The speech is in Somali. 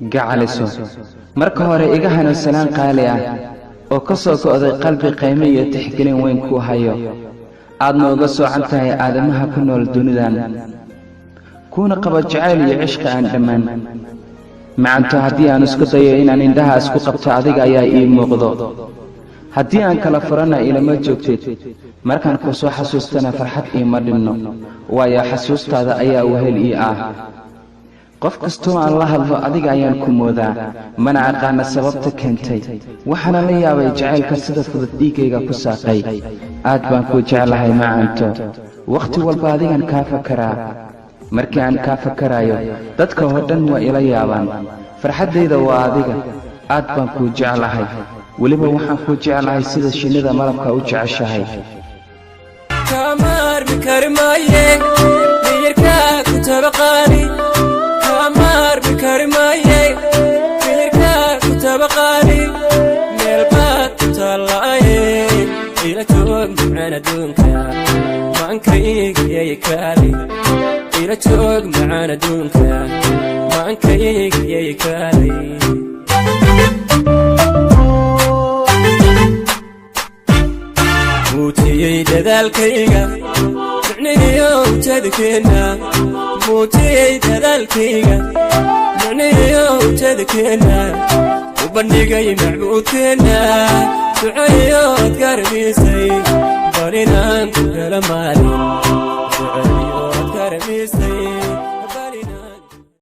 Gacaliso, marka hore iga hanuunsanaan qaali ah oo ka soo go'day qalbi qaymo iyo tixgelin weyn kuu hayo, aadna uga soocan tahay aadamaha ku nool dunidan, kuuna qabo jacayl iyo cishqi aan dhammaan. Macanto, haddii aan isku dayo inaan indhaha isku qabto, adiga ayaa ii muuqdo. Haddii aan kala furana, ilama joogtid. Markaan ku soo xasuustana, farxad iima dhinno, waayo xasuustaada ayaa wehel ii ah. Qof kastoo aan la hadlo, adiga ayaan ku moodaa, mana aqaana sababta keentay. Waxaana la yaabay jacaylka sida fudud dhiiggayga ku saaqay. Aad baan kuu jeclahay, macanto. Wakhti walba adigan kaa fakaraa. Markii aan kaa fakaraayo, dadka oo dhan waa ila yaabaan. Farxaddayda waa adiga. Aad baan kuu jeclahay. Weliba waxaan kuu jeclahay sida shinnida malabka u jeceshahay. Kamaarmi kari maaye, miyirkaa ku tabaqaani. Kamaarmi kari maaye, miyirkaa ku tabaqaani. Meel baad ku taallaaye, ila joog macaan adduunka, maankayigiyay kaali. Ila joog macaan adduunka, maankayigiyay kaali. Muujiyey dadaalkayga micnihiyo ujeedkeenna, muujiyey dadaalkayga micnihiyo ujeedkeenna, u bandhigay macbuudkeenna, duceeyo adkarmisay bal inaan ku helo maalin, duceeyo adkarmisay.